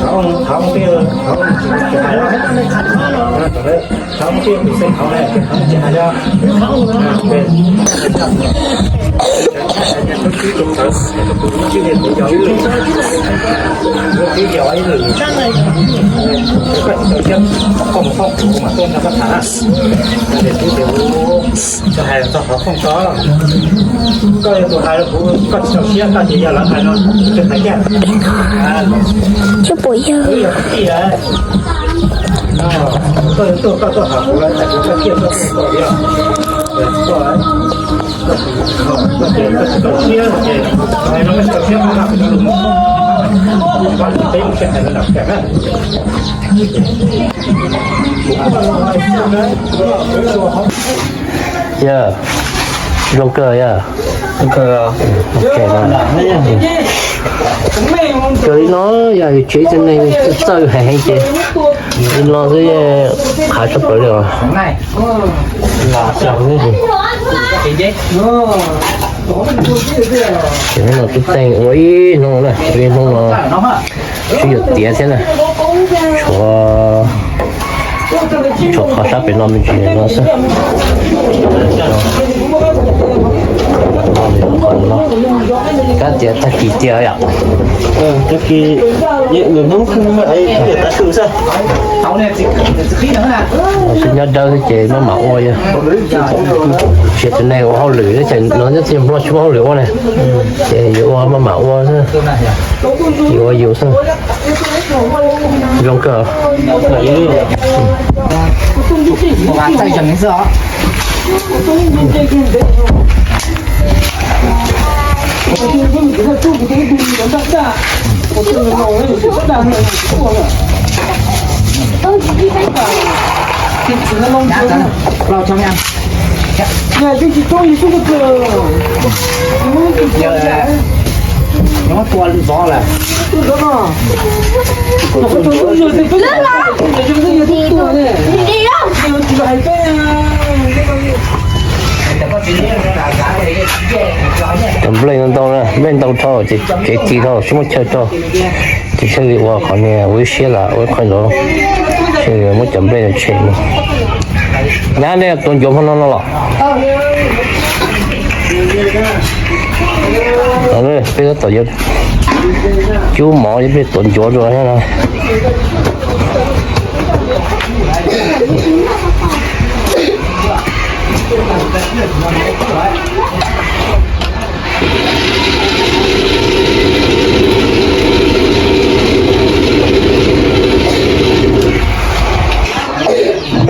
Thov muaj peb, thov muaj peb tus xeeb thov ne, thov tsis hais yog lub tib tus txawv, tus tib yog ib lwm, lub tib yog ib lwm, koj tsis tau siab, koj mus foob kuv mas tuaj nrog koj tham na. Ces tib ces kuv tsis hais txog qhov foob tod, koj yog tus hais rau kuv, koj tsis tau siab, koj ces yog lawv hais no, tsis hais kiag. Tsis pom yog. Koj tuaj, koj tuaj tham kuv lawv hais kuv koj ciaj koj tuaj yog. Yog, zoo kawg yog. Zoo kawg. Raws li no yog yus tsev tsev neeg txawj heev heev ces li no xwb, qhav tshaj plaws li os. Ces hnub no tub teeg ua ib hnub na, ua ib hnub no tsis yuav tiav thiab na. Tshuav, tshuav qhov sab pem no me ntsis no xwb. Kab tias tag kis tiag yom. Tag kis, nws hnub khwb mas es tias tav su xwb. Nyob dawb xwb ces maj mam ua yog. Tsis tus neeg ua hauj lwm ces no nyob txij Hmoob tsis muaj hauj lwm ua ne, ces yuav ua maj mam ua xwb, yuav ua yus xwb. Zoo kawg. Cov nplej no ntau na, nplej ntau dhau ces tsev ci dhau tsis muaj chaw rau. Ces thiaj li ua qhov niag ua ib siab lawm ua ib qho ntawd, thiaj li muab cov nplej no tshem mus. Nyab, nej tuav ncuav hmo no no los? Peb tab tom yuav cub mov, peb tuav ncuav rau thiab na.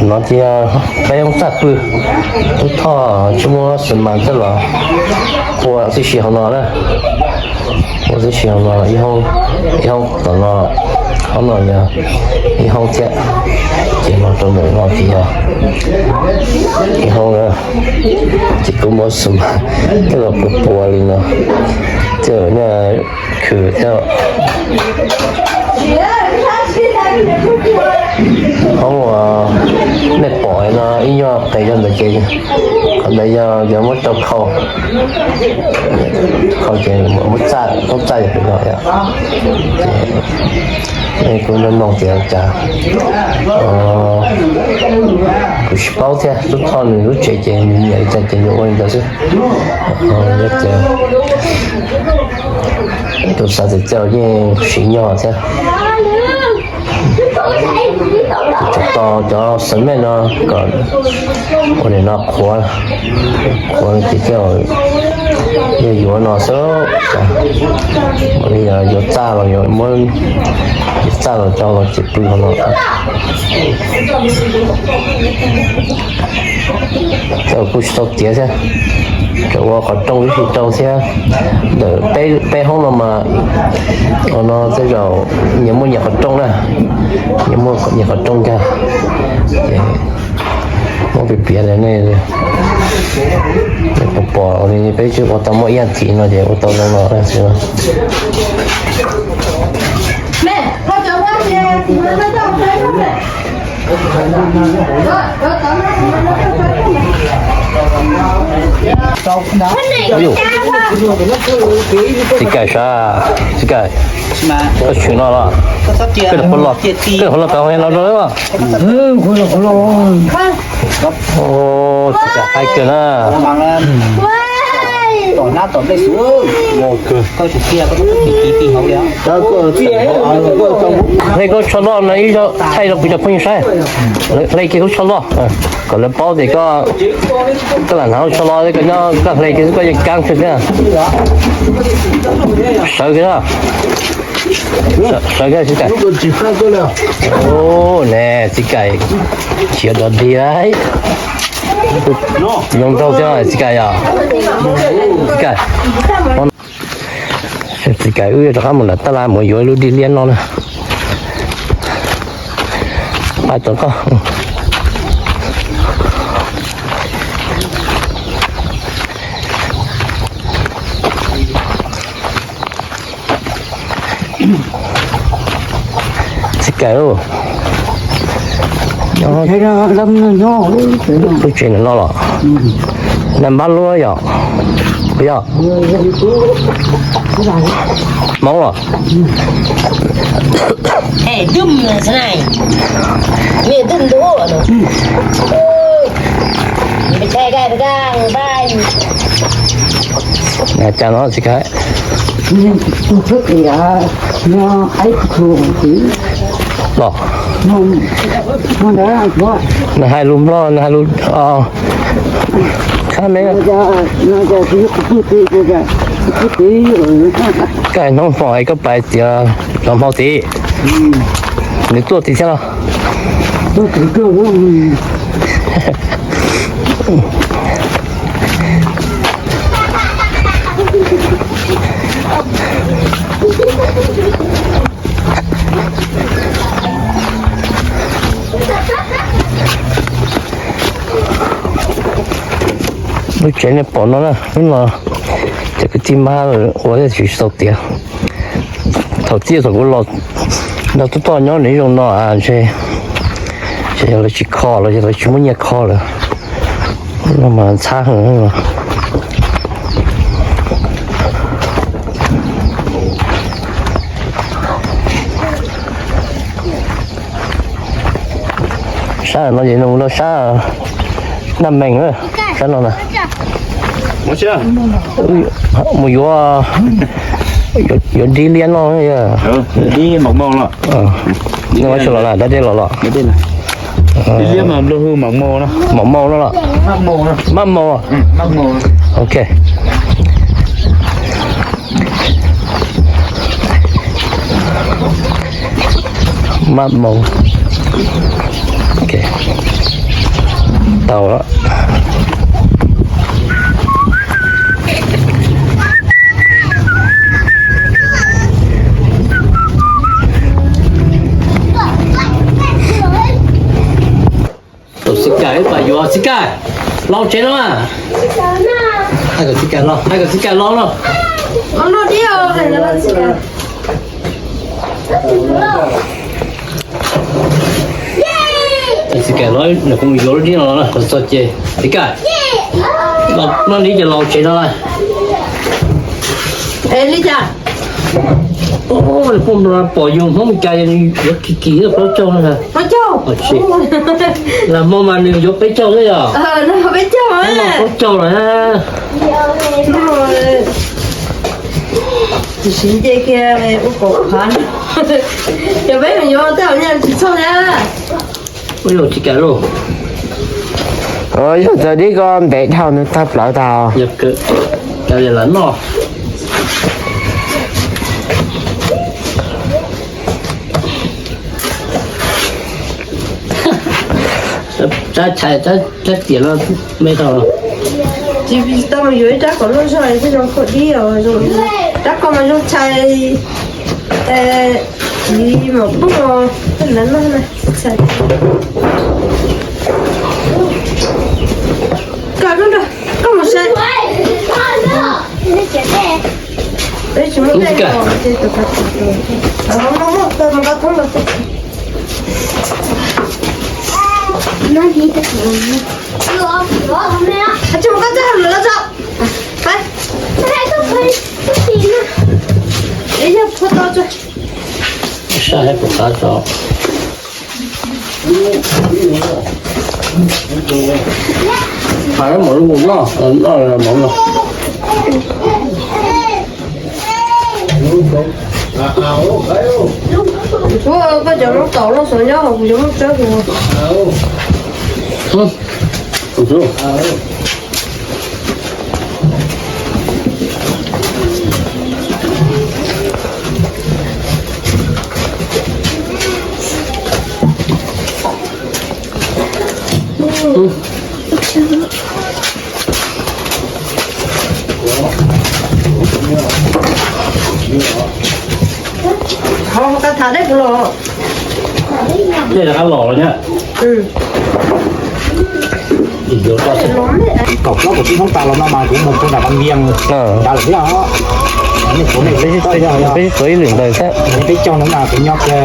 No ces peb hoob txaj pw, tub Thoj tsis muaj xi mas coj los ua tib si hauv no na. Ua tib si hauv no, ib hoob tom no, hoob no yog ib hoob thiab, ces no rau ntawm no ces yog ib hoob na. Ces kuv muab xi mas coj los puas puas li no, coj khwv thiab. Hoob uas nej pom no ib nyuag qes rau ntawd ces qhov ntawd yog yuav muab rau khau, khau ces muab txaj, muab txaj pem no. Ces kuv nug nug tias cas, kuv tsis paub thiab, tub Thoj nws lub tsev ces nws nyiam li cas ces nws ua li ntawd xwb. Yog tias tus xav txawv txawv yeej siv nyog thiab. Tsam tos cov xav mej no kom ua nim no qhuav, qhuav ces coj yog yuav no xwb. Ua li yuav txaj los yuav muab, yuav txaj los rau los ces pw hauv no. Coj kuj tsis tau tiav thiab, tseem ua qhov rooj ib tsis rau thiab. Ntawm peb hoob no mas, no tej zaum nyias muaj nyias qhov rooj na, nyias muaj nyias qhov rooj ntag. Ces muab piav piav rau nej, nej puas pom li peb tsis ua tau muaj ib yam thiv no ces ua tau zoo no xwb. Txiv Kaim sav, Txiv Kaim, koj tshwm no los? Koj puas los, koj puas los tau no los? Txiv Kaim hais kawg na. Hle koj tsho loj no ib zaug thaij rau kuv cov phooj ywg saib. Hle kiag koj tsho loj kom lawv paub tias koj, koj lam hnav tsho loj, koj nyob koj hle kiag koj yeej kaab tshwm thiab. Sawv kiag, sawv kiag Txiv Kaim. Ne, Txiv Kaim khiav dog dig lawm. Zoo nraug thiab Txiv Kaim yom. Txiv Kaim, Txiv Kaim wb yuav rov qab mus nram tab laj mus yuav lub dig liab no na. Pab tau koj. Txiv Kaim, lub tsev no los? Nag npab lub yom? Puas yog? Hmoob los? Cas no Txiv Kaim? Los, nws hais lus Nplog, nws hais lus, khab me. Koj hais hnoob hmo es koj pais tias los hmo tid, nws tuaj tid thiab los? Lub tsev nej pom no na, hnub no cov kwv tij mab ua thiaj tsis tau tiav. Thaum txij thaum kuv los nrog tub toj nyob nws zoo no ntshe, ntshe yog lawv tsis kho los yog lawv tsis muaj nyiaj kho lawm. No mas ntxhab heev. Sab no ces nws mus rau sab Naj Mees, sab no na. Mus yuav, yuav dib liab noj. Dib mom mauj los, dab dej los los. Dib liab mas nplog hu mom mauj no los? Maj mauj. Ok. Maj mauj. Tau. Tus Txiv Kaim pab yuav, Txiv Kaim, los tsev no. Hais kom Txiv Kaim los, hais kom Txiv Kaim los no. Txiv Kaim los, nws kuj yuav lub dib no los txog ces Txiv Kaim, noj dib ces los tsev no lawm. Es li cas? Pom yus Hmoob Meskas yuav kim kim plaub caug no. Plaub caug? Lam Hmoob mas nws yuav peb caug xwb yog? Peb caug lawm. Tiam sis nce kiag ua kaum phav no. Yog peb mus yuav tej zaum nyaj tsis txog thiab. Ua yog Txiv Kaim lauj. Yog txawm dib ko ntev dhau nws tawg plawv tag. Yog kawm, cov li lawv noj. Tsab chais, tsab tiam no me tau. Tsis tau mus yuav ib rab kom loj zog thiaj zoo khuam dib os. Rab ko mas zoo tshais, txiv mam poob os, koj ntawd noj na. Koj mus saib. Peb tsis muaj dej, mus nqa thoob los. Tsis mus koj txaj hauv lawm los tso. Ib yog phua tau tso. Sab hais puas qab tso. Hais mov lub noj, noj mov no. Kuv, koj cov lub taum loj xov nyob hauv kuv cov lub tsawb kuv. Ho, ho, koj tham deb kuv los. Dej rov qab los los nyab. Kaum plaub kaum tsib hnub tas los no mas kuv mus rau nram Vaj Vias tas lawm thiab os. Nej puav nej peb ib lwm ntawd thiab. Peb caug no mas kuv nyob kiag.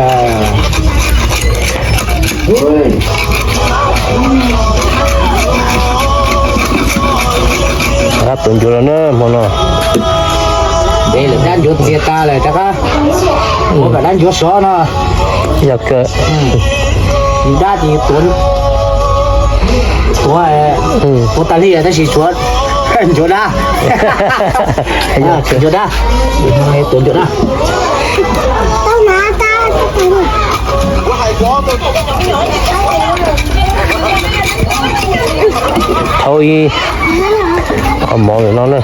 Tuav ncuav los na hmo no. Ntev lawm, dab ncuav txias tas lawm rov qab. Ua kom dab ncuav sov no. Yog kawg. Dab ces tuav, tuav, tuav tas li tab sis tshuav ncuav dab. Ncuav dab, tuav ncuav dab. Thau ib qhov mov lawm no na.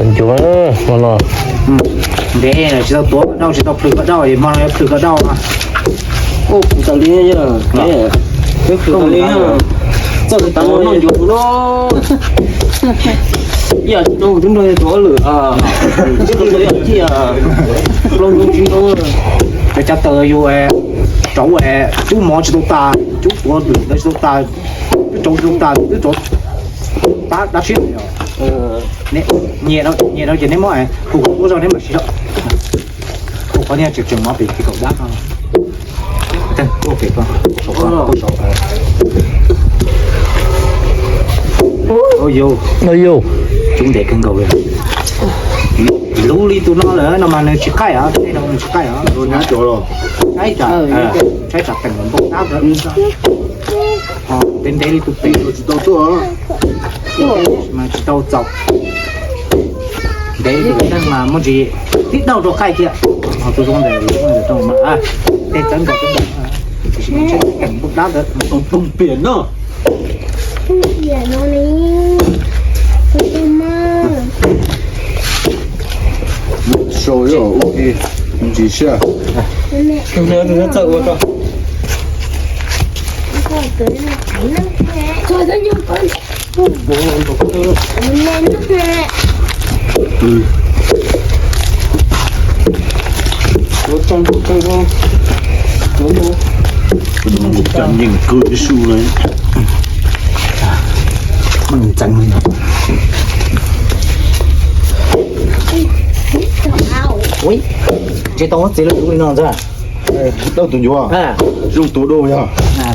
Ncuav hmo no. Ntev tsis tau tuav koj dauj, tsis tau plhws koj dauj, hmo no yuav plhws koj dauj. Ua plhws tas li, plhws tas li, txoj kev tuav noj ncuav tus no. Ib yam tsis tau tus nrog tuav lwm, tsis tau tus yam tij, plaub ntoo tsis ntoo. Cov cav taws yus rauv cub mov tsis tau tas, cub tuav lwm ntawd tsis tau tas, cub rauv tsis tau tas, cub rauv tab dab siab. Nyiam no ces neb muab hu kom tuaj zog neb mam siv. Hu qhov niag tseem tseem mov pem kaum dab no. Cub pem ko, saum ko, saum ko. Yus, cub ntev kawg nkaus li. Lub li tus no lawm no mas nws tsis qaij os, tej no nws tsis qaij os. Tshaib tsam, tshaib tsam teem npau tab. Ntev ntev li tus pem tsis tau tuaj, mas tsis tau txaus. Ntev li tus pem mas muaj ntsis tib daug rau qaij thiab. Ho tus zoo ntawm, tej txawb nkaus, tiam sis mas ntshe teem npau tab ntawd. Ploog piam no. Sau ib ua ntsis siab. Cam nyeem kawg ib su li. Ntsia tau txiv lub li no ntag. Dauj tus ncuav, zoo tuav dua yog.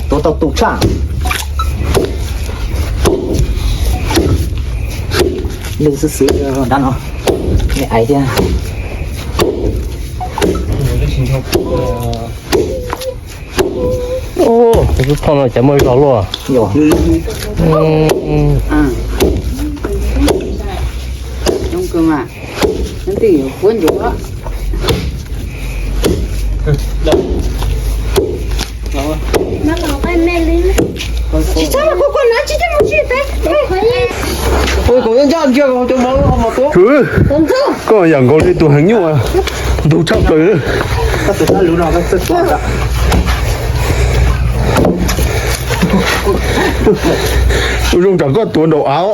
Tuav tau tu tshaj. Lwj xwb xwb dab no, me aiv thiab. Tus tub phoj no cas muaj zog luaj. Coob kawg mas, neb twb yuav huab ncuav. Koj yam nkaus li tus heev nyuj, ntug tshaj plaws. Ua zoo tsam koj tuav nraum av.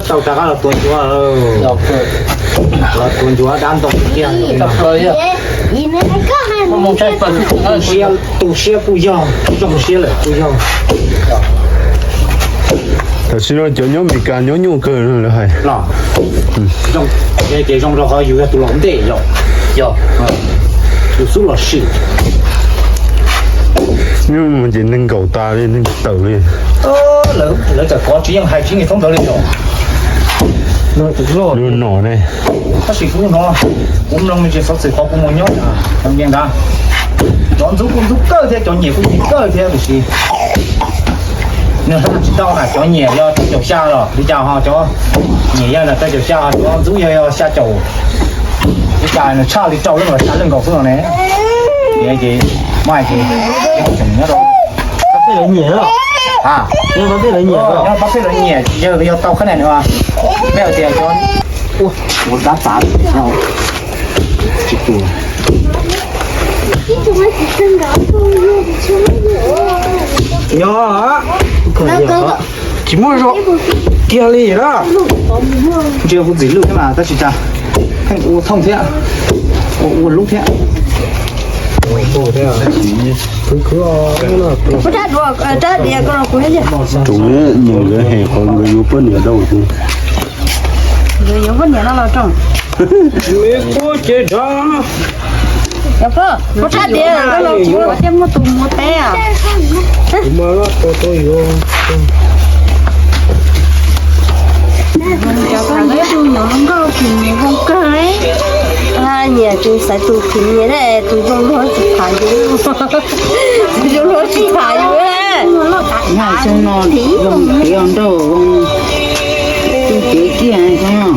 Tau rov qab los tuav ncuav. Los tus ncuav dab ntoo tiag. Tu siab, tu siab kuj yog, zoo siab lawm kuj yog. Tam sim no cov nyob Amelikas nyob nyuaj kawg lawv hais. Ces zoo rau qhov yus yog tus laus ntej yom. Yog, tus xub los sim. Nyuaj ces neeg nkaum tas li, neeg tawm li. Lawv txawm kov tsis yeej hais tsis yeej thoob ntawd li yom. Lub nom ne. Tab sis kuv hnov, kuv mloog tsis xov xwm qhov kuv mus nyob, cov ntxub kuj ntxub kawg thiab, cov nyiam kuj nyiam kawg thiab tiam sis nws hla tsis tau na, cov nyiam yog rau caum xya los li cas ho, cov nyiam yog rau caum xya, cov ntxub yog yog xya caum. Li cas nws tshaj li rau leej los xya leej nkaus xwb no ne. Ces mas ces nyob rau pab peb lawv nyiam, nyob pab peb lawv nyiam, yog yog tau khab na nws, peb hais tias cov ua dab tav tsis tu. Nyob tsis muaj zog kiag li na. Ntsia hu txim lwj thiab mas tab sis cas pheej ua thooj thiab, ua ua lub thiab. Rau nws nkawd hem qhov nkawd yuav poj niam rau xwb. Nkawd yuav poj niam no los rau me poj ces dab. Yog poj, poj tshab tias koj los kuv thiaj muaj tus muaj teb. Cov phooj ywg, tus nyuam zoo nkauj tsis nyiam zoo kawg li. Nyiam tus xaiv tus khwv nyiam thiab tus zoo luag tsis tham yus. Tus zoo luag tsis tham yus. Nyob xyoo no zoo tiav nrauj zoo, tus tiav kiag xyoo no.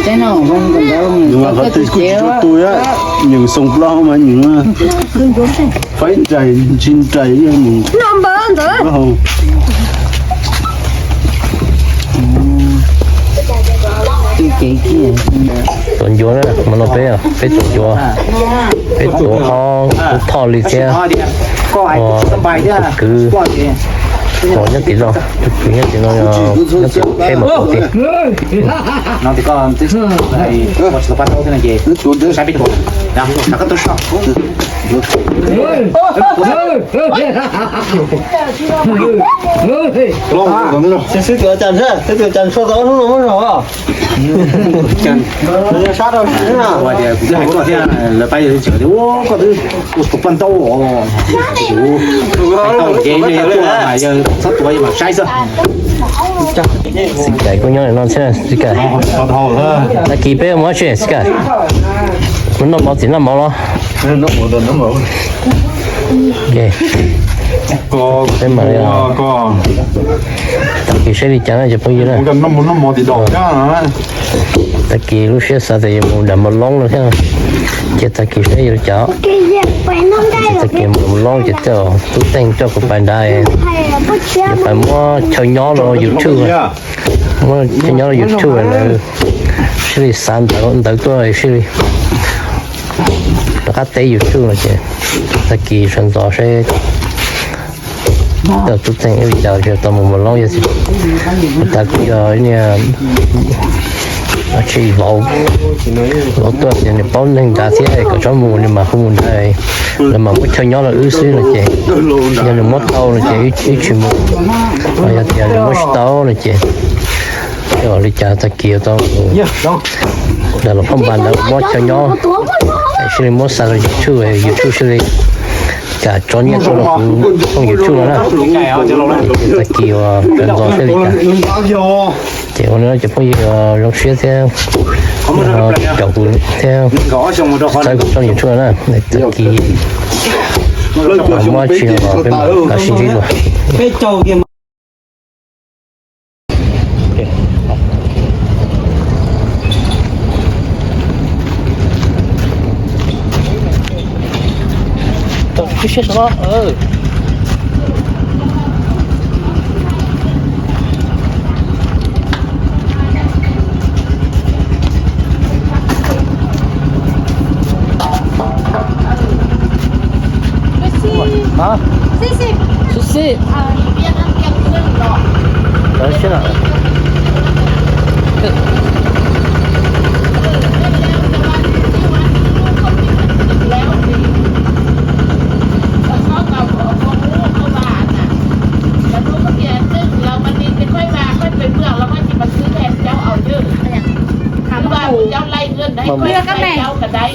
Teb no zoo ntawd, nws mas qhov twg kuj tsis tshua tu, nws xoo plaub mas nws faib nrais ntsis nrais nws. Tuav ncuav na, hmo no peb, peb tuav ncuav, peb tuav ob tug thoj li thiab tus kwv uas nyob tim no, tus kwv nyob tim no, nyob tim qheb mas tus kwv. Xwb tus cas ntshe, xwb tus cas ntshe tau ob hnub no muab zog. Sab rau siab na. Ua tias kuv twb hais koj thiab, lawv pab yawg tseem tias ua koj twb ua tus poj ntaub os. Tau ces yawg tuaj mas yawg txhob tuav mas saib xwb. Txiv Kaim kuj nyob no thiab txiv Kaim. Tag kis peb mus dab tsi txiv Kaim? Mus noj mov txiv noj mov los? Peb mam li tag kis saib li cas na cov phooj ywg na. Tag kis lub siab xav tias yuav mus dam mos loob no thiab, ces tag kis saib yuav li cas. Tag kis mus dam mos loob ces tej tub Teej coj kuv pais nrad, yuav pais muab chaw nyob rau YouTube, muab chaw nyob rau YouTube lawm. Sib li xav ntawv tuaj sib li rov qab teb YouTube no ces tag kis sawv ntxov seb tub Teej li cas tau mus mos loob yog tsis tas kuj yog niag tsis vauv, vauv tuaj ces nws paub neeg nrad thiab kom tsob mus nws mas hu mus nrad, lawv mam muab chaw nyob rau wb xwb no ces yog nws muab tau no ces wb tsis mus, yog tias nws muab tsis tau no ces li cas tag kis tau ntawm los phoj npas ntawd muab chaw nyob, sib li muab xa rau YouTube, YouTube sib li kam tso nyiaj tuaj rau kuv thooj YouTube no na. Tag kis uas sawv ntxov seb li cas. Ces ua li no cov phooj ywg zoo siab thiab caum kuv thiab txhawb kuv thooj YouTube na. Tag kis muab tsis los peb mam sib ntsib dua. Hả? Sushi. Sushi. Ờ, Việt Nam tiệc dừng rồi. Đấy, chết rồi.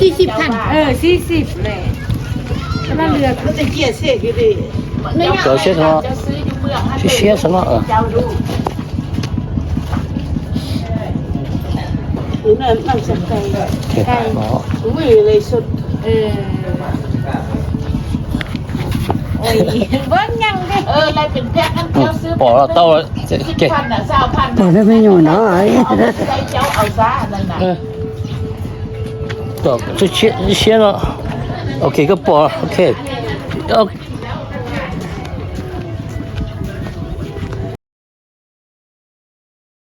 สี่สิบพัน เออ สี่สิบ เลย ก็เหลือ Cov siab no, siab siab xwb no. Pom tau, pom tau me nyuam no. Siab no. Ok, koj pom, ok.